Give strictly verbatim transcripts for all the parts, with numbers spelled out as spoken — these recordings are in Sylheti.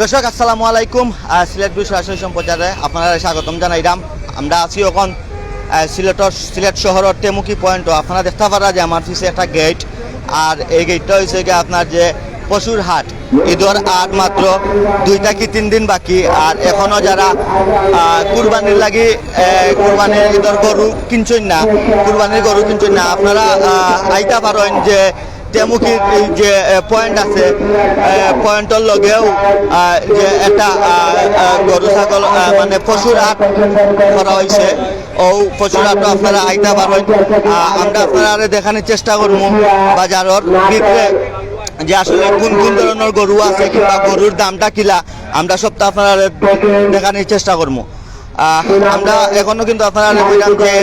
দর্শক, আসসালামু আলাইকুম। আহ, সিলেট ভিউ সরাসরি সম্প্রচারে আপনারারে স্বাগতম জানাইরাম। আমরা আছি অখন, আহ, সিলেটর, সিলেট শহরর টেমুকি পয়েন্টো। আপনারা দেখতা পাররা যে আমার পিছে একটা গেট, আর এই গেটটা অইছে গিয়া আপনার যে পশুর হাট। ঈদর আর মাত্র দুই থাকি তিন দিন বাকি, আর এখনো যারা, আহ, কুরবানির লাগি, আহ, কুরবানির ঈদর গরু কিনছইন না, কুরবানির গরু কিনছইন না, আপনারা, আহ, আইতা পারইন যে টেমুকির এই যে, আহ, পয়েন্ট আছে, আহ, পয়েন্টর লগেউ, আহ, যে একটা, আহ, আহ, গরু ছাগল, আহ, মানে পশুর হাট করা অইছে। অউ পশুর হাটো আপনারা আইতা পারইন। আহ, আমরা আপনারারে দেখানির চেষ্টা করমু বাজারর ভিতরে যে আসলে কুন কুন ধরনর গরু আছে কিংবা গরুর দামটা কিলা, আমরা সবটা আপনারারে দেখানির চেষ্টা করমু। আহ, আমরা এখনো কিন্তু আপনারারে কইরাম যে,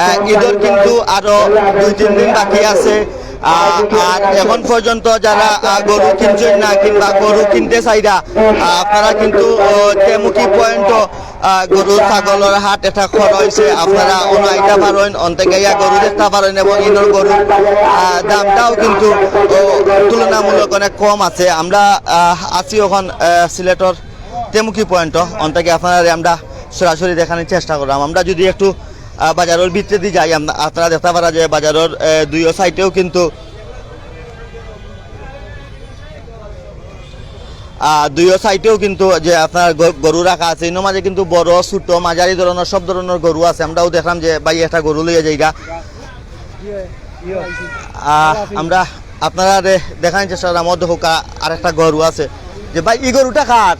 আহ, ঈদর কিন্তু আরো দুই তিন দিন বাকি আছে। আহ, আর এখন পর্যন্ত যারা, আহ, গরু কিনছইন না কিংবা গরু কিনতে চাইরা, আহ, আপনারা কিন্তু, ও, টেমুকি পয়েন্টো, আহ, গরু ছাগলর হাট এটা করা অইছে। আপনারা অনো আইতা পারইন, অন্তে গিয়া গরু দেখতা পারইন এবং ইনর গরু, আহ, দামটাও কিন্তু, ও, তুলনামূলক অনেক কম আছে। আমরা, আহ, আছি অখন, আহ, সিলেটর টেমুকি পয়েন্টো, অন থাকি আপনারারে আমরা সরাসরি দেখানির চেষ্টা করলাম। আমরা যদি একটু, আহ, বাজারর ভিতরেদি যাই, আম-, আপনারা দেখতা পাররা যে বাজারর, আহ, দুইও সাইডেউ কিন্তু, আহ, দুইও সাইডেউ কিন্তু যে আপনার গ-, গরু রাখা আছে, ইনর মাঝে কিন্তু বড়, ছোট, মাঝারি ধরনর সব ধরনর গরু আছে। আমরাও দেখলাম যে ভাই একটা গরু লইয়া যাইরা। আহ, আমরা আপনারারে দেখানির চেষ্টা করলাম, অউ দেখউক্কা আরেকটা গরু আছে। যে ভাই, ই গরুটা কার?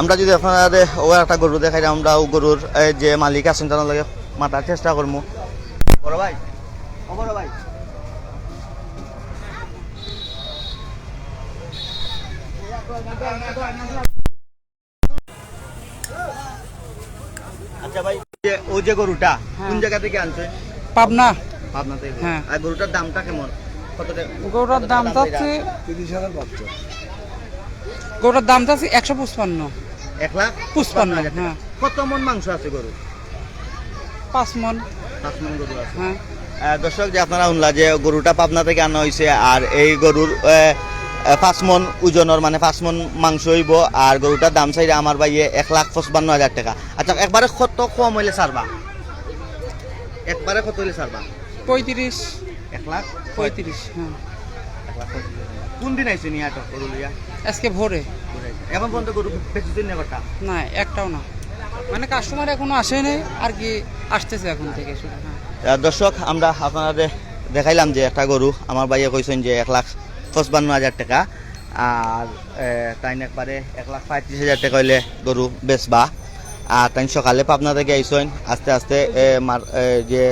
আমরা যদি আপনারারে অউ একটা গরু দেখাই, আমরা অউ গরুর, এ, যে মালিক আছইন, তান লগে মাতার চেষ্টা করমু। বড় ভাই, ও বড় ভাই। আচ্ছা ভাই, যে, অউ যে গরুটা, হ্যাঁ। কোন জাগা থাকি আনছইন? পাবনা। পাবনা থাকি। হ্যাঁ। আর গরুটার দামটা কেমন? কত টাকা? গরুটার দাম চাচ্ছি তিরিশ হাজার পাঁচশো। গরুটার দাম চাচ্ছি একশো পঁচপান্ন। এক লাখ পঁচপান্ন, পঁচপান্ন হাজার টাকা। হ্যাঁ। কত মন মাংস আছে গরু? পাঁচ মন। পাঁচ মন গরু আছে। হ্যাঁ। আহ, দর্শক, যে আপনারা হুনলা যে গরুটা পাবনা থাকি আনা অইছে, আর এই গরুর, আহ, আহ, পাঁচ মন ওজনর, মানে পাঁচ মন মাংস অইবো, আর গরুটার দাম চাইরা আমার ভাইয়ে এক লাখ পঁচপান্ন হাজার টাকা। আচ্ছা, একবারে কত কম অইলে ছাড়বা? একবারে কত অইলে ছাড়বা? পঁয়ত্রিশ। এক লাখ? পঁয়ত্রিশ, হ্যাঁ। এক লাখ পঁয়ত্রিশ হাজার। কোন দিন আইছইন ই হাটো গরু লইয়া? আজকে ভোরে। ভোরে আইছইন। এখন পর্যন্ত গরু বেচছইন না একটা? না, একটাও না। মানে কাস্টমার এখনো আসে নাই আর কি, আসতেছে এখন থেকে শুরু, হ্যাঁ। আহ, দর্শক, আমরা আপনারারে দেখাইলাম যে একটা গরু, আমার ভাইয়ে কইছইন যে এক লাখ পঁচপান্ন হাজার টাকা, আর, আহ, তাইন একবারে এক লাখ পঁয়ত্রিশ হাজার টাকা অইলে গরু বেচবা। আর তাইন সকালে পাবনা থাকি আইছইন, আস্তে আস্তে, এ, মার-, এ, যে,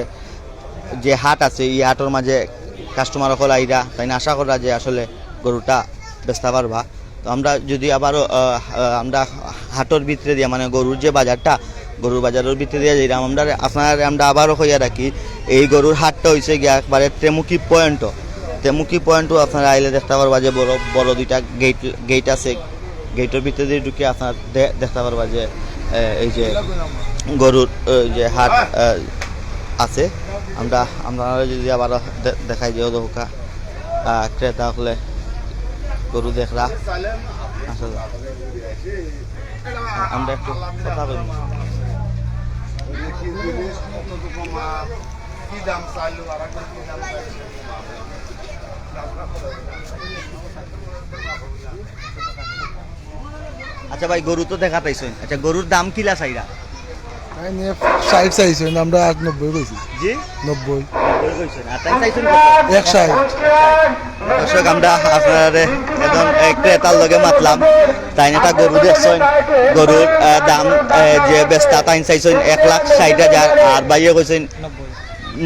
যে হাট আছে, ই হাটর মাঝে কাস্টমার অকল আইরা, তাইন আশা কররা যে আসলে গরুটা বেচতা পারবা। তো আমরা যদি আবারও, আহ, আহ, আমরা হাটর ভিতরে দিয়া, মানে গরুর যে বাজারটা, গরুর বাজারর ভিতরে দিয়া যাইরাম আমরা, আপনারারে আমরা আবারও কইয়া রাখি, এই গরুর হাটটা অইছে গিয়া একবারে ত্রেমুখী পয়েন্টও। ত্রেমুখী পয়েন্টও আপনারা আইলে দেখতা পারবা যে বড়, বড় দুইটা গেট, গেট আছে। গেটর ভিতরে দিয়া ঢুকি আপনারা দে-, দেখতা পারবা যে, এ, এই যে গরুর, এ, যে হাট, এ, আছে। আমরা, আমরা যদি আবার দে-, দেখাই যে অউ দেখউক্কা, আহ, ক্রেতা অকলে গরু দেখরা। আসলে আমরা একটু কথা বলি। আচ্ছা ভাই, গরু তো দেখাত আইছইন। আচ্ছা, গরুর দাম কিলা চাইরা? তাইন ষাইট চাইছইন, আমরা আট নব্বই কইছি। জি? নব্বই। নব্বই কইছইন। আর তাইন চাইছইন কত? এক ষাইট। দর্শক, আমরা আপনারারে একজন, এ, ক্রেতার লগে মাতলাম। তাইন একটা গরু দেখছইন। গরুর, এ, দাম, এ, যে বেচতা তাইন চাইছইন এক লাখ ষাইট হাজার, আর ভাইয়ে কইছইন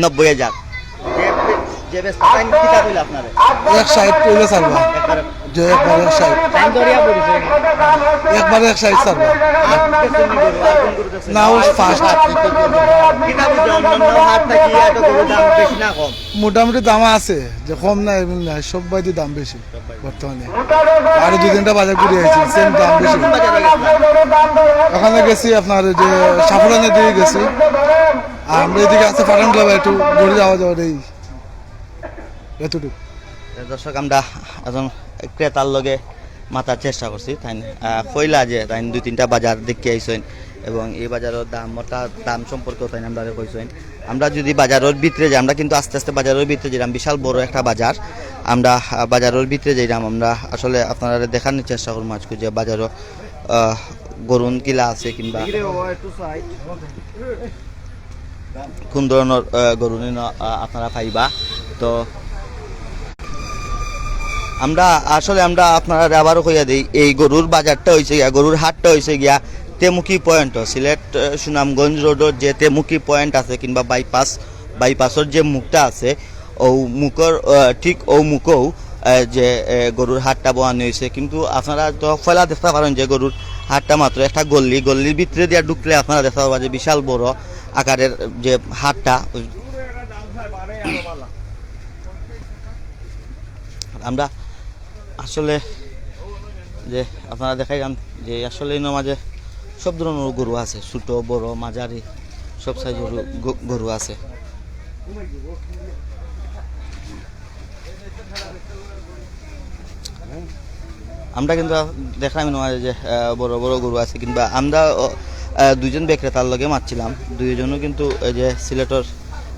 নব্বই হাজার। যে, যে বেচতা তাইন কিতা কইলা আপনারে? এক ষাইট কইলে ছাড়বা। একবারে যে একবারে এক সাইড। একবারে এক সাইড, স্যার। না, ও ফার্স্ট। কিতা বুঝো, অন্যান্য হাট থাকি এত গরুর দাম বেশি না কম? মোটামুটি দাম আছে, যে কম না এমন না, সব বাইদি দাম বেশি বর্তমানে। আরো দুই তিনটা বাজার ঘুরে আইছি, সেম দাম বেশি। ওখানে গেছি আপনার ওই যে সাফরানের দিকে গেছি, আর আমরা এদিকে আছে ফাটান ক্লাব, একটু ঘুরে যাওয়া যাওয়ার এই এতটুকু। দর্শক, আমরা একজন ক্রেতার লগে মাতার চেষ্টা করছি। তাইন, আহ, কইলা যে তাইন দুই তিনটা বাজার দেখি আইছইন এবং এই বাজারর দাম, অর্থাৎ দাম সম্পর্কেও তাইন আমরারে কইছইন। আমরা যদি বাজারর ভিতরে যাই, আমরা কিন্তু আস্তে আস্তে বাজারর ভিতরে যাইরাম, বিশাল বড় একটা বাজার। আমরা, আহ, বাজারর ভিতরে যাইরাম, আমরা আসলে আপনারারে দেখানোর চেষ্টা করমু আজকে যে বাজারো, আহ, গরুন কিলা আছে কিংবা কোন ধরনর, আহ, গরু নিন, আহ, আপনারা পাইবা। তো আমরা আসলে, আমরা আপনারারে আবারও কইয়া দেই, এই গরুর বাজারটা অইছে গিয়া, গরুর হাটটা অইছে গিয়া তেমুকি পয়েন্ট, সিলেট, আহ, সুনামগঞ্জ রোডর যে তেমুকি পয়েন্ট আছে কিংবা বাইপাস, বাইপাসর যে মুখটা আছে, ও মুখর, আহ, ঠিক ও মুখও, আহ, যে, আহ, গরুর হাটটা বওয়ানি অইছে। কিন্তু আপনারা তো পয়লা দেখতা পারইন যে গরুর হাটটা মাত্র একটা গল্লি, গল্লির ভিতরে দিয়া ঢুকলে আপনারা দেখতা পারবা যে বিশাল বড় আকারের যে হাটটা। আমরা আসলে যে আপনারা দেখাইলাম যে আসলে এর মাঝে সব ধরনের গরু আছে, ছোট, বড়, মাঝারি, সব সাইজের গরু, গ-, গরু আছে। আমরা কিন্তু দেখলাম এর মাঝে যে, আহ, বড় বড় গরু আছে, কিংবা আমরা, আহ, দুইজন বিক্রেতার লগে মাতছিলাম, দুইজনও কিন্তু এই যে সিলেটর,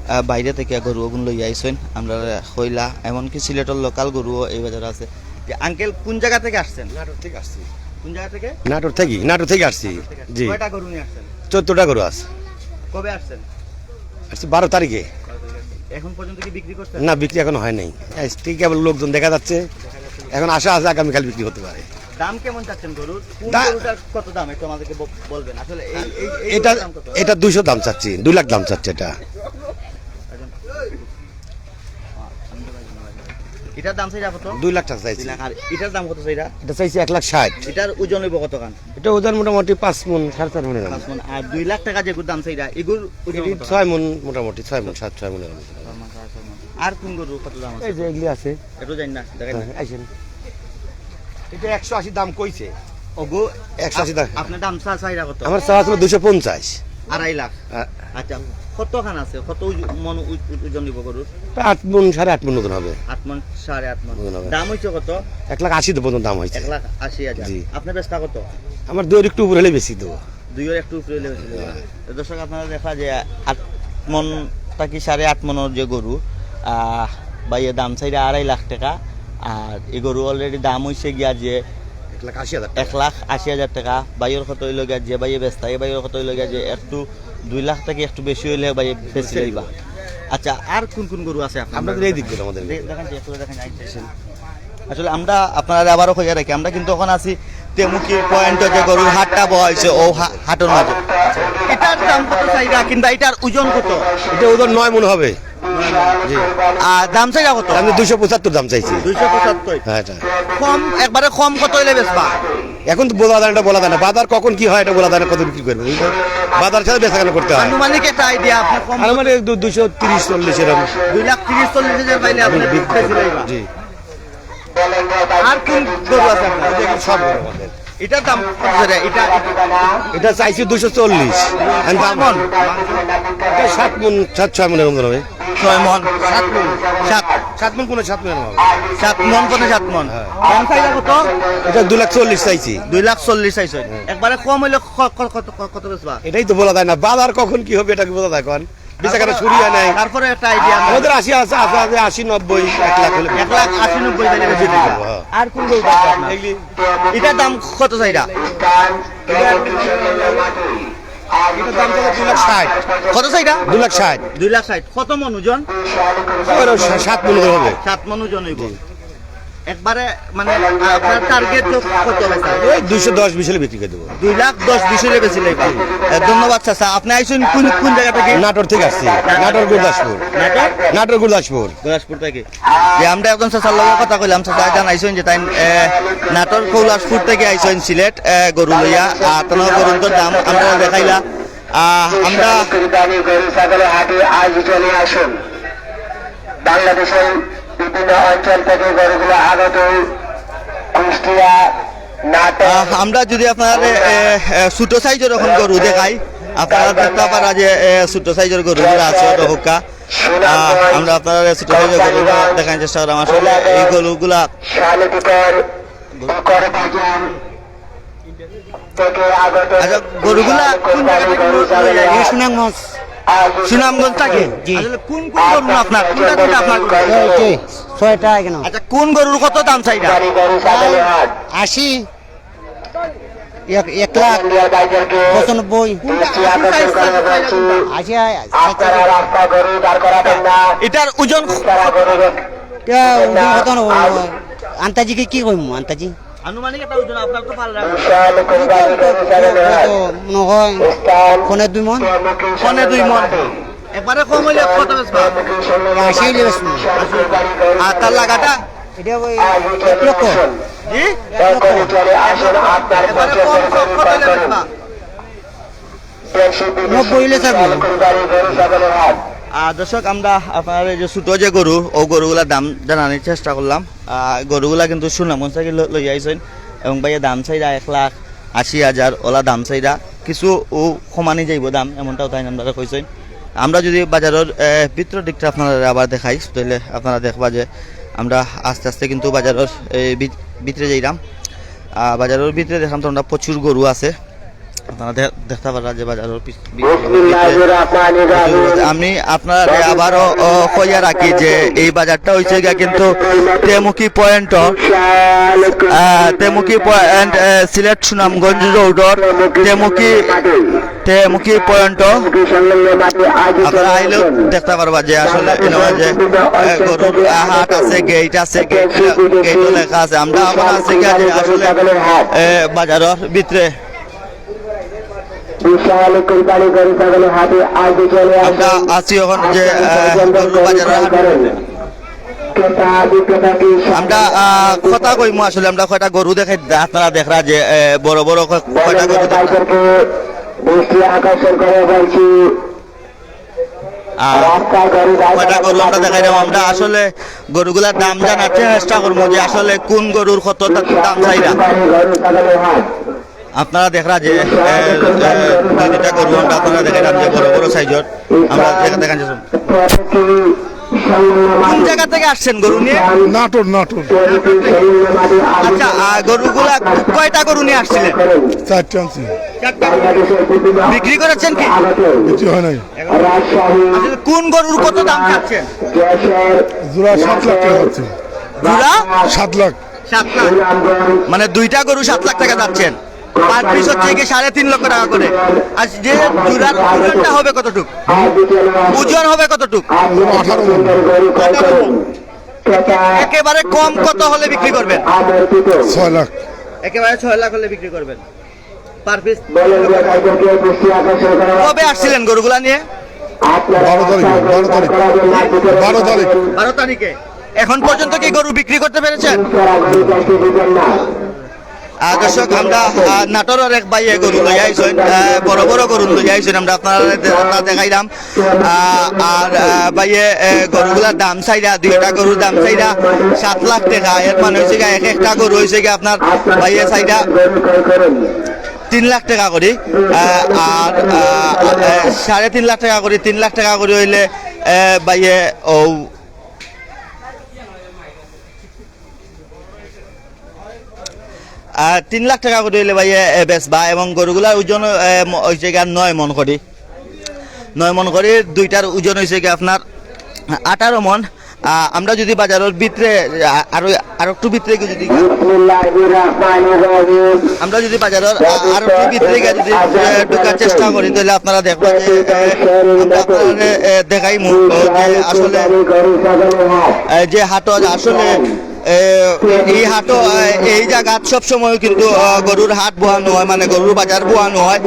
আহ, বাইরে থেকে গরু ওগুন লইয়া আইছইন। আমরা কইলা, এমনকি সিলেটর লোকাল গরুও এই বাজারে আছে। যে আঙ্কেল, কোন জায়গা থেকে আসছেন? নাটোর থেকে আসছি। কোন জায়গা থেকে? নাটোর থেকে, নাটোর থেকে আসছি। নাটোর থেকে আসছেন। জি। কয়টা গরু নিয়ে আসছেন? চোদ্দটা গরু আছে। কবে আসছেন? আসছি বারো তারিখে। এখন পর্যন্ত কি বিক্রি করছেন? না, বিক্রি এখনো হয় নাই। আজকে কেবল লোকজন দেখা যাচ্ছে, এখন আশা আছে আগামীকাল বিক্রি হতে পারে। দাম কেমন চাচ্ছেন গরুর? কোন দা- গরুটার কত দাম একটু আমাদেরকে ব-, বলবেন? আসলে এই, এই, এই এটা, গরুর দাম কত? এটা দুইশো দাম চাচ্ছি, দুই লাখ দাম চাচ্ছে এটা। এটার দাম চাইরা কত? দুই লাখ টাকা চাইছি। দুই লাখ। আর এটার দাম কত চাইরা? এটা চাইছি এক লাখ ষাট। এটার ওজন হইব কত খান? এটা ওজন মোটামুটি পাঁচ মণ, সাড়ে চার মণের মতো। পাঁচ মণ। আর দুই লাখ টাকা যেগুর দাম চাইরা, এগুর ওজন এটা কত খান? ছয় মণ, মোটামুটি ছয় মণ, সাত ছয় মণের মতো। ছয় মণ, সাড়ে ছয় মণ। আর কোন গরু কত দাম আছে? এই যে এগুলি আছে। একটু জানি না, দেখেন। হ্যাঁ, আইসেন। এটা একশো আশি দাম কইছে। ওগো, একশো আশি দাম। আপনার দাম চা-, চাইরা কত? আমার চা ছিল দুইশো পঞ্চাশ। আড়াই লাখ? হ্যাঁ। আচ্ছা, কত খান আছে? কত ওজ-, মণ ওজ-, ওজ-, ওজন নিব গরুর? প্রায় আট মণ, সাড়ে আট মণ ওজন হবে। আট মণ, সাড়ে আট মণ। ওজন হবে। দাম হইছে কত? এক লাখ আশি পর্যন্ত দাম হইছে। এক লাখ আশি হাজার। জি। আপনার বেচতা কত? আমার দুইয়ের একটু উপরে হলে বেশি দেবো। দুইয়ের একটু উপরে হলে বেশি দেবো। হ্যাঁ। তো দর্শক, আপনারা দেখা যে আট মণ থাকি সাড়ে আট মণর যে গরু, আহ, ভাইয়ে দাম চাইরা আড়াই লাখ টাকা। আর এই গরু already দাম হইছে গিয়া যে এক লাখ আশি হাজার টাকা। এক লাখ আশি হাজার টাকা। ভাইয়ের কত হইল গিয়া, যে ভাইয়ে বেচতা, এই ভাইয়ের কত হইল গিয়া যে একটু দুই লাখ থাকি একটু বেশি হইলে ভাইয়ে বেশি লইবা। আচ্ছা, আর কোন কোন গরু আছে আপনার? আমরা তো এই দিক দিয়ে আমাদের। দে-, দেখেন যে একটু দেখেন, আইছে। আসলে আমরা আপনারা আবারও কইয়া রাখি, আমরা কিন্তু এখন আছি তেমুকি পয়েন্ট, যে গরুর হাটটা বওয়া হয়েছে, ও হা-, হাটর মাঝে। এটার দাম কত চাইরা, কিংবা এটার ওজন কত? এটা ওজন নয় মণ হবে। জি। আর দাম চাইরা কত? আমি দুইশো পঁচাত্তর দাম চাইছি। দুইশো পঁচাত্তর। হ্যাঁ, এটা। কম, একবারে কম কত হইলে বেচবা? এখন তো বলা যায় না, এটা বলা যায় না। বাজার কখন কি হয়, এটা বলা যায় না, কত বিক্রি করবে। বাজার সাথে বেচা কেনা করতে হয়। আনুমানিক একটা আইডিয়া, আপনি কম আনুমানিক দু-, দুইশো তিরিশ চল্লিশ এরকম। দুই লাখ তিরিশ চল্লিশ হাজার পাইলে আপনি বিক্রি বেশি লইবা। জি। আর কোন গরু আছে আপনার? এই যে এগুলো সব গরু আমাদের। এটার দাম কত রে? এটা, এটা এটা চাইছি দুইশো চল্লিশ। আর দাম কয় মণ? এটা সাত মণ, সাত ছয় মণের মতন হবে। ছয় মণ। সাত মণ। সাত। সাত মণ কোনো সাত মণ হবে। সাত মণ কোনো সাত মণ। হ্যাঁ। দাম চাইরা কত? এটা দুই লাখ চল্লিশ চাইছি। দুই লাখ চল্লিশ চাইছে। হ্যাঁ। একবারে কম হইলে ক-, ক-, কত, ক-, কত বেচবা? এটাই তো বলা যায় না, বাজার কখন কি হবে এটা কি বলা যায় এখন? বেচা কেনা শুরু হয় নাই। তারপরে একটা আইডিয়া। আমাদের আশি আছে, আছে, আছে, আশি, নব্বই, এক লাখ হলে এক লাখ আশি, নব্বই তাইলে বেশি দিবা। হ্যাঁ। আর কোন গরু আছে আপনার? এগুলি এটার দাম কত চাইরা? এটার দাম চাইরা দুই লাখ ষাট। কত চাইরা? দুই লাখ ষাট। দুই লাখ ষাট। কত মণ ওজন? ওই সা-, সাত মণ ওজন হবে। সাত মণ ওজন হইব। জি। একবারে মানে আপনার টার্গেট কত বেচা? ওই দুইশো দশ বিশ হলে বিক্রি করে দেবো। দুই লাখ দশ বিশ হলে বেশি লাগবে। এ, ধন্যবাদ চাচা। আপনি আইছেন কোন, কোন জায়গা থেকে? নাটোর থেকে আসছি। নাটোর গুরদাসপুর। নাটোর? নাটোর গুরদাসপুর। গুরদাসপুর থেকে। যে আমরা একজন চাচার লগে কথা কইলাম, চাচা জানাইছেন যে তাই, এ, নাটোর কৈলাসপুর থেকে আইছেন সিলেট, এ, গরু লইয়া। আর তার গরুর দাম আমরা দেখাইলা। আহ, আমরা কুরবানি গরু ছাগলের হাটে আজ চলে আসুন। বাংলাদেশের বিভিন্ন অঞ্চল থেকে গরুগুলো আগত। কুষ্টিয়া, নাটোর। আহ, আমরা যদি আপনার, এ, এ, ছোট সাইজের এখন গরু দেখাই, আপনারা দেখতে পারা যে, এ, ছোট সাইজের গরুগুলো আছে, ওটা হোক্কা। আহ, আমরা আপনারা ছোট সাইজের গরুগুলো দেখার চেষ্টা করলাম। আসলে এই গরুগুলা শালিদিকর, বিকর বাজার থেকে আগত। আচ্ছা, গরুগুলা কোন জায়গা থেকে লইয়া আইছেন? সুনামগঞ্জ। সুনামগঞ্জ থেকে? জি। আসলে কোন কোন গরু আপনার? কোনটা কোনটা আপনার গরু? এই যে, ছয়টা এখানে। আচ্ছা, কোন গরুর কত দাম চাইরা? আশি, এক, এক লাখ পঁচানব্বই। কোনটা আশি চাইরা? আশি, আশি। আপনারা রাস্তা গরু দাঁড় করাবেন না। এটার ওজন কত? এটা ওজন কত হইব? আন্তাজি কি, কি কইমু আন্তাজি? আনুমানিক একটা ওজন আপনার তো পারলাম। বিশাল কুরবানি গরু ছাগলের হাট। কত মনে হয়? স্থান পনে দুই মন। পনে দুই মন। একবারে কম হইলে কত বেচবা? আশি হইলে বেচবো। আর তার লাগাটা? এটা ওই এক লক্ষ। জি? এক লক্ষ। একবারে কম কত হইলে বেচবা? নব্বই হইলে ছাড়বো। আহ, দর্শক, আমরা আপনার এই যে ছোট যে গরু, ও গরুগুলার দাম জানানোর চেষ্টা করলাম। আহ, গরুগুলা কিন্তু সুনামগঞ্জ থেকে ল-, লইয়া আইছেন এবং ভাইয়া দাম চাইরা এক লাখ আশি হাজার, ওলা দাম চাইরা। কিছু ও কমানি যাইব দাম, এমনটাও তাই আমরা কইছেন। আমরা যদি বাজারের, আহ, ভিতরের দিকটা আপনারা আবার দেখাই, তাহলে আপনারা দেখবা যে আমরা আস্তে আস্তে কিন্তু বাজারের, এ, ভি-, ভিতরে যাইলাম। আহ, বাজারের ভিতরে দেখলাম তো আমরা প্রচুর গরু আছে। আপনারা দে-, দেখতে পাররা যে বাজারের পিছ-, বি-, বিসমিল্লাহির রহমানির রহিম। আমি আপনারা আবারও, ও, কইয়া রাখি যে এই বাজারটা হইছে গিয়া কিন্তু তেমুকি পয়েন্ট, আহ, তেমুকি পয়েন্ট, আহ, সিলেট সুনামগঞ্জ রোডর তেমুকি, তেমুকি পয়েন্ট। আপনারা আইলেও দেখতে পারবা যে আসলে এখানে যে, আহ, গরুর, আহ, হাট আছে, গেট আছে, গেট, গেটও লেখা আছে। আমরা এখন আছি গিয়া যে আসলে, আহ, বাজারের ভিতরে। বিশাল কুরবানি গরু ছাগলের হাটে আজ চলে আসুন। আমরা আছি এখন যে, আহ, গরুর বাজারের হাটে। ক্রেতা বিক্রেতাকে আমরা, আহ, কথা কইমু আসলে, আমরা কয়টা গরু দেখাই, আপনারা দেখরা যে, আহ, বড় বড় ক-, কয়টা গরু দেখরা। বাজারকে দৃষ্টি আকর্ষণ করে বলছি, আহ, রাস্তায় গরু দাঁড় কয়টা গরু আমরা দেখাইলাম। আমরা আসলে গরুগুলার দাম জানার চেষ্টা করবো যে আসলে কোন গরুর কত দা-, দাম চাইরা। আপনারা দেখরা যে, এ, এ, দুই দুইটা গরু আমরা আপনারা দেখাইলাম যে বড় বড় সাইজর। আমরা দেখা-, দেখান যে কোন জায়গা থেকে আসছেন গরু নিয়ে? নাটোর, নাটোর। আচ্ছা, আহ, গরুগুলা কয়টা গরু নিয়ে আসছিলেন? চারটে আনছি। চারটা। বিক্রি করেছেন কি? বিক্রি হয় নাই। আচ্ছা, কোন গরুর কত দাম চাচ্ছেন? জোড়া সাত লাখ টাকা চাচ্ছি। জোড়া? সাত লাখ। সাত লাখ। মানে দুইটা গরু সাত লাখ টাকা চাচ্ছেন। পার পিস হচ্ছে কি সাড়ে তিন লক্ষ টাকা করে। আর যে জোড়ার ওজনটা হবে কতটুক? ওজন হবে কতটুক? আঠারো মণ। আঠারো মণ। একেবারে কম কত হলে বিক্রি করবেন? ছয় লাখ। একেবারে ছয় লাখ হলে বিক্রি করবেন। Per piece. কবে আসছিলেন গরুগুলা নিয়ে? বারো তারিখে, বারো তারিখ। বারো তারিখ। বারো তারিখে। এখন পর্যন্ত কি গরু বিক্রি করতে পেরেছেন? আহ, দর্শক, আমরা, আহ, নাটোরের এক ভাইয়ে গরু লইয়া আইছেন, আহ, বড় বড় গরু লইয়া আইছেন, আমরা আপনারা দে-, আপনারা দেখাইলাম। আহ, আর, আহ, ভাইয়ে, আহ, গরুগুলার দাম চাইরা, দুইটা গরুর দাম চাইরা সাত লাখ টাকা। এর মানে হইছে গিয়া এক একটা গরু হইছে গিয়া আপনার ভাইয়ে চাইরা তিন লাখ টাকা করি। আহ, আর, আহ, আহ, সাড়ে তিন লাখ টাকা করি, তিন লাখ টাকা করি হইলে, আহ, ভাইয়ে ও আহ, তিন লাখ টাকা করি হইলে ভাই, এ, এ, বেচবা এবং গরুগুলার ওজন, এ, ম-, হইছে গিয়া নয় মণ করি। নয় মণ করি, দুইটার ওজন হইছে গিয়া আপনার আঠারো মণ। আহ, আমরা যদি বাজারের ভিতরে, আ-, আরো, আরো একটু ভিতরে গিয়া যদি বিসমিল্লাহির রহমানির রহিম। আমরা যদি বাজারের আ-, আরো একটু ভিতরে গিয়া যদি, এ, ঢুকার চেষ্টা করি, তাহলে আপনারা দেখবা যে, এ, আমরা আপনারা, এ, দেখাইমু, ও, যে আসলে, এ, যে হাটর আসলে এ, এই হাটও, এ, এই জাগাত সব সময় কিন্তু, আহ, গরুর হাট বওয়ানো হয়, মানে গরুর বাজার বওয়ানো হয়।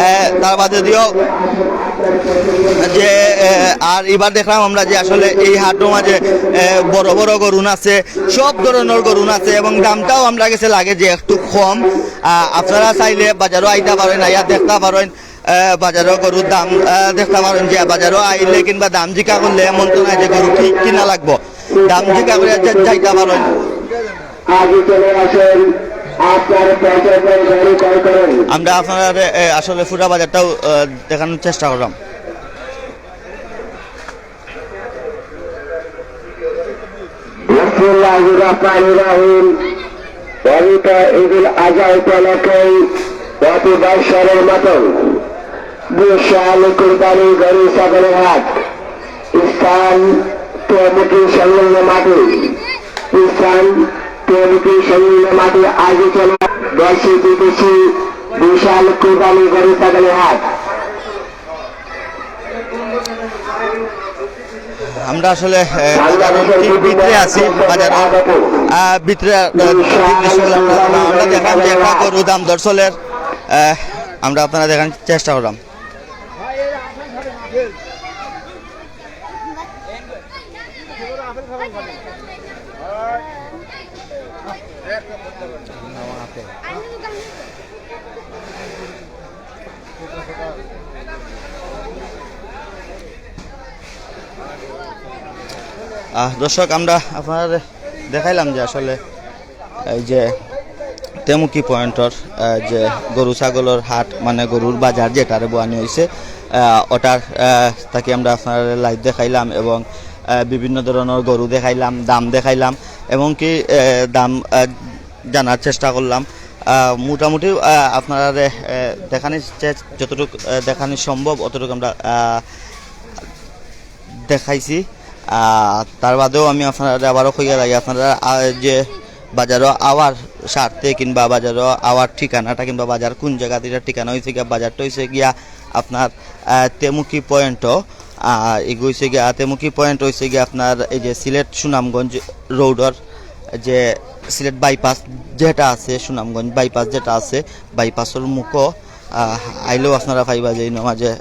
এ, তার বাদে দিও যে, এ, আর এবার দেখলাম আমরা যে আসলে এই হাটর মাঝে, এ, বড় বড় গরুন আছে, সব ধরনর গরুন আছে এবং দামটাও আমরা গেছে লাগে যে একটু কম। আহ, আপনারা চাইলে বাজারও আইতা পারেন, আইয়া দেখতা পারেন। আহ, বাজারও গরুর দাম, আহ, দেখতা পারেন যে বাজারও আইলে কিংবা দাম জিকা করলে এমন তো নাই যে গরু কি-, কিনা লাগবো, দাম জিকা করে যা-, যাইতা পারেন। আগে চলে আসেন, আপনার পছন্দের গাড়ি ক্রয় করুন। আমরা আপনারা, এ, আসলে পুরা বাজারটাও, আহ, দেখানোর চেষ্টা করলাম। বিসমিল্লাহির রহমানির রহিম। পবিত্র ঈদুল আজহা উপলক্ষে প্রতি বৎসরের মতো বিশাল কুরবানি গরু ছাগলের হাট। স্থান তেমুকি সংলগ্ন মাঠে। স্থান তেমুকি সংলগ্ন মাঠে আয়োজিত দেশি বিদেশি বিশাল কুরবানি গরু ছাগলের হাট। আমরা আসলে, আহ, বাজারর ঠিক ভিতরে আছি, বাজারর, আহ, ভিতরে, আহ, দৃশ্যগুলো আপনারা, আমরা দেখলাম যে একটা গরু দাম দর চলের, আহ, আমরা আপনারা দেখার চেষ্টা করলাম। আহ, দর্শক, আমরা আপনারারে দেখাইলাম যে আসলে এই যে তেমুকি পয়েন্টর, আহ, যে গরু ছাগলর হাট, মানে গরুর বাজার যেটারে বওয়ানি অইছে, আহ, ওটার, আহ, থাকি আমরা আপনারারে live দেখাইলাম এবং, আহ, বিভিন্ন ধরনর গরু দেখাইলাম, দাম দেখাইলাম এবং কি, আহ, দাম, আহ, জানার চেষ্টা করলাম। আহ, মোটামুটি, আহ, আপনারারে, আহ, দেখানির চে-, যতটুক, আহ, দেখানি সম্ভব অতটুক আমরা, আহ, দেখাইছি। আহ, তার বাদেও আমি আপনারারে আবারও কইয়া লাগি, আপনারা, আহ, যে বাজারও আওয়ার স্বার্থে কিংবা বাজারও আওয়ার ঠিকানাটা কিংবা বাজার কোন জাগাত, এটার ঠিকানা অইছে গিয়া, বাজারটা অইছে গিয়া আপনার, আহ, তেমুকি পয়েন্টও, আহ, এগু অইছে গিয়া, তেমুকি পয়েন্ট অইছে গিয়া আপনার এই যে সিলেট সুনামগঞ্জ রোডর যে সিলেট বাইপাস যেটা আছে, সুনামগঞ্জ বাইপাস যেটা আছে, বাইপাসর মুখো, আহ, আইলেও আপনারা পাইবা যে ইনো মাঝে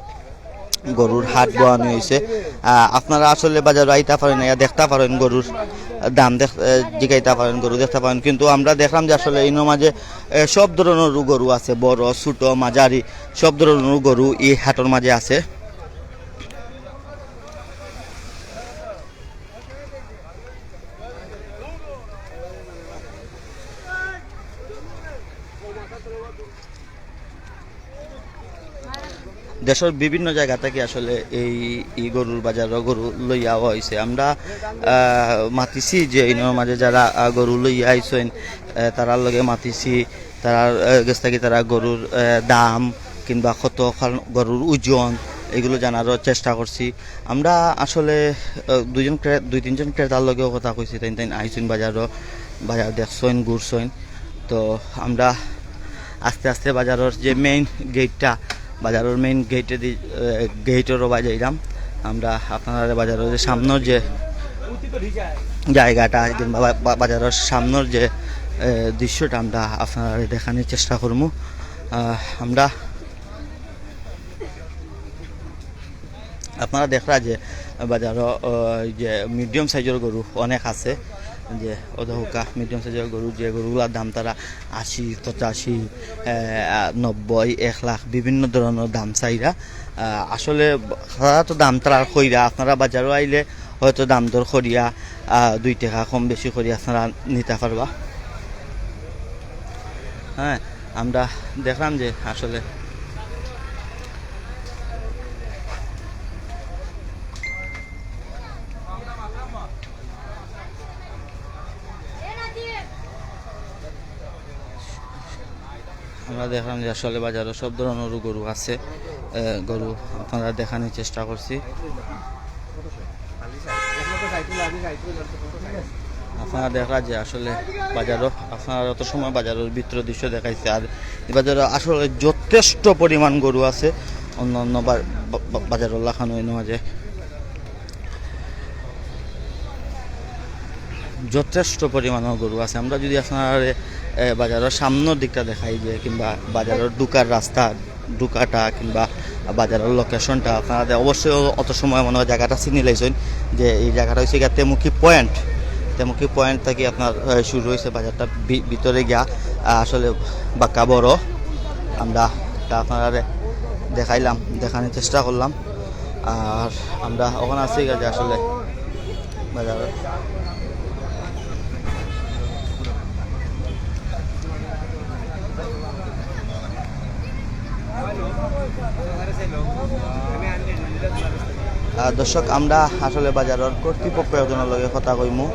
গরুর হাট বওয়ানি অইছে। আহ, আপনারা আসলে বাজারো আইতা পারেন, আইয়া দেখতা পারেন, গরুর দাম দেখ-, আহ, জিকাইতা পারেন, গরু দেখতা পারেন। কিন্তু আমরা দেখলাম যে আসলে ইনো মাঝে, আহ, সব ধরনর গরু আছে, বড়, ছোট, মাঝারি, সব ধরনর গরু এই হাটর মাঝে আছে। দেশর বিভিন্ন জাগা থাকি আসলে এই, এই গরুর বাজারো গরু লইয়া আওয়া অইছে। আমরা, আহ, মাতিছি যে ইনোর মাঝে যারা, আহ, গরু লইয়া আইছইন, আহ, তারার লগে মাতিছি, তারার, আহ, গেছ থাকি তারা গরুর, আহ, দাম কিংবা কত খান গরুর ওজন, এগুলো জানারও চেষ্টা করছি। আমরা আসলে, আহ, দুইজন ক্রে-, দুই তিনজন ক্রেতার লগেও কথা কইছি, তাইন তাইন আইছইন বাজারো, বাজার দেখছইন, ঘুরছইন। তো আমরা আস্তে আস্তে বাজারর যে মেইন গেটটা, বাজারর মেইন গেটে দি, আহ, গেটর ওবায় যাইরাম। আমরা আপনারারে বাজারর যে সামনর যে জায়গাটা, কিংবা বা-, বা-, বাজারর সামনর যে, আহ, দৃশ্যটা আমরা আপনারারে দেখানির চেষ্টা করমু। আহ, আমরা আপনারা দেখরা যে বাজারো, আহ, যে মিডিয়াম সাইজর গরু অনেক আছে, যে অধহকা মিডিয়াম সাইজর গরু, যে গরুগুলার দাম তারা আশি, পঁচাশি, আহ, নব্বই, এক লাখ, বিভিন্ন ধরনর দাম চাইরা। আহ, আসলে তারা তো দাম তারা কইরা, আপনারা বাজারো আইলে হয়তো দাম দর করিয়া, আহ, দুই টাকা কম বেশি করি আপনারা নিতা পারবা। হ্যাঁ, আমরা দেখলাম যে আসলে আমরা দেখলাম যে আসলে বাজারো সব ধরনর গরু আছে। এ, গরু আপনারা দেখানির চেষ্টা করছি। আপনারা দেখরা যে আসলে বাজারো, আপনারা অত সময় বাজারর ভিতর দৃশ্য দেখাইছে, আর এই বাজারো আসলে যথেষ্ট পরিমাণ গরু আছে, অন্য অন্য বা-, বা-, বা-, বাজারর লাখান অইন্য মাঝে। যথেষ্ট পরিমাণর গরু আছে। আমরা যদি আপনারারে, এ, বাজারর সামনর দিকটা দেখাই যে, কিংবা বাজারর ঢুকার রাস্তা, ঢুকাটা কিংবা বাজারর লোকেশনটা, আপনারা অবশ্যই অত সময় মনে হয় জাগাটা চিনি লাইছইন যে এই জাগাটা অইছে গিয়া তেমুকি পয়েন্ট। তেমুকি পয়েন্ট থাকি আপনার, এ, শুরু অইছে বাজারটা ভি-, ভিতরে গিয়া, আ, আসলে বাক্কা বড়। আমরা তা আপনারারে দেখাইলাম, দেখানোর চেষ্টা করলাম। আর আমরা অখন আছি গিয়া যে আসলে বাজারো। আহ, দর্শক, আমরা আসলে বাজারর কর্তৃপক্ষ একজনর লগে কথা কইমু,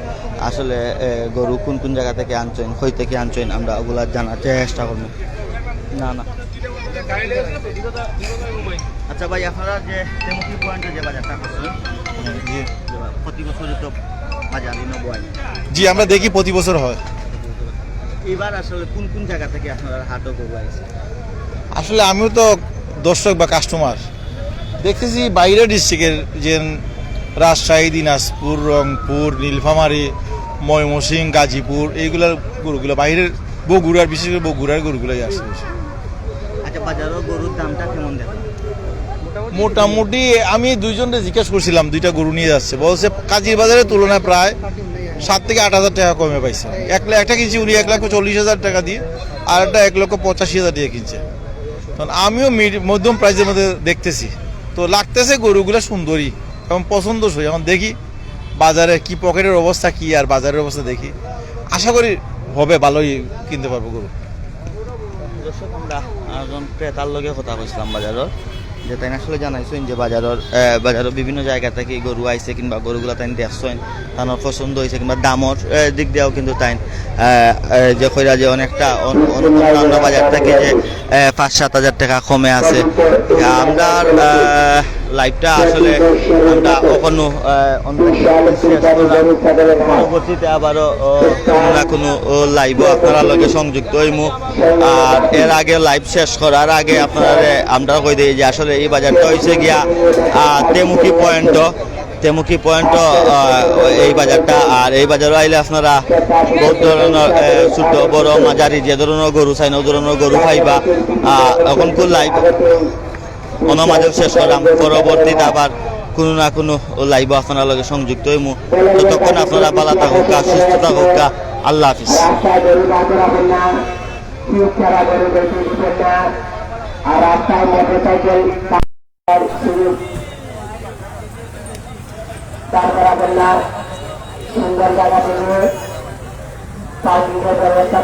আসলে, এ, গরু কোন কোন জাগা থাকি আনছইন, কই থাকি আনছইন, আমরা ওগুলা জানার চেষ্টা করমু। না, না। আচ্ছা ভাই, আপনারা যে তেমুকি পয়েন্টে যে বাজারটা করছইন, জি। প্রতি বছরই তো বাজারই নবায়। জি, আমরা দেখি প্রতি বছর হয়। এবার আসলে কোন কোন জাগা থাকি আপনারার হাটো গরু আইছে? আসলে আমিও তো দর্শক বা কাস্টমার, দেখতেছি বাইরের ডিস্ট্রিক্টের যে রাজশাহী, দিনাজপুর, রংপুর, নীলফামারী, ময়মনসিংহ, গাজীপুর, এইগুলার গরুগুলা বাইরের বগুড়ার, বিশেষ করে বগুড়ার গরুগুলাই আসে বেশি। আচ্ছা, বাজারো গরুর দামটা কেমন দেখেন? মোটামুটি আমি দুইজনকে জিজ্ঞেস করছিলাম, দুইটা গরু নিয়ে যাচ্ছে, বলছে কাজির বাজারের তুলনায় প্রায় সাত থেকে আট হাজার টাকা কমে পাইছে। এক লা-, একটা কিনছি উনি এক লাখ চল্লিশ হাজার টাকা দিয়ে, আর একটা এক লক্ষ পঁচাশি হাজার দিয়ে কিনছে। কারণ আমিও মিড-, মধ্যম প্রাইসের মধ্যে দেখতেছি, তো লাগতেছে গরুগুলা সুন্দরী এবং পছন্দসই। এখন দেখি বাজারে কি, পকেটের অবস্থা কি আর বাজারের অবস্থা দেখি, আশা করি হবে, ভালোই কিনতে পারবো গরু। দর্শক, আমরা একজন ক্রেতার লগে কথা কইছিলাম বাজারর, যে তাইন আসলে জানাইছইন যে বাজারর, আহ, বাজারর বিভিন্ন জায়গা থাকি গরু আইছে কিংবা গরুগুলা তাইন দেখছইন, তানর পছন্দ অইছে কিংবা দামর, আহ, দিক দিয়াও কিন্তু তাইন, আহ, আহ, যে কইরা যে অনেকটা অন-, অন-, অন্যান্য বাজার থাকি যে, আহ, পাঁচ সাত হাজার টাকা কমে আছে। আমরা, আহ, লাইভটা আসলে আমরা অখনো, আহ, অন্য শেষ করলাম। পরবর্তীতে আবারও, ও, কোনো না কোনো, ও, লাইভও আপনারার লগে সংযুক্ত অইমু। আর এর আগে লাইভ শেষ করার আগে আপনারারে আমরা কই দেই যে আসলে এই বাজারটা অইছে গিয়া, আহ, তেমুকি পয়েন্ট, তেমুকি পয়েন্ট, আহ, এই বাজারটা। আর এই বাজারো আইলে আপনারা বহুত ধরনর, আহ, ছোট, বড়, মাঝারি যে ধরনর গরু চাইন, ও ধরনর গরু পাইবা। আহ, অখনকুর লাইভ অনো মাঝে শেষ করলাম, পরবর্তীতে আবার কোনো না কোনো লাইভও আপনারার লগে সংযুক্ত অইমু। ততক্ষণ আপনারা ভালা থাকউক্কা, সুস্থ থাকউক্কা। আল্লাহ হাফিজ। রাস্তায় গরু বার করাবেন না, পিচ ছাড়া গরু বেশি উঠবেন না। আর রাস্তায় মোটরসাইকেল বার করাবেন না, সুন্দর জায়গা থেকে পার্কিংয়ের ব্যবস্থা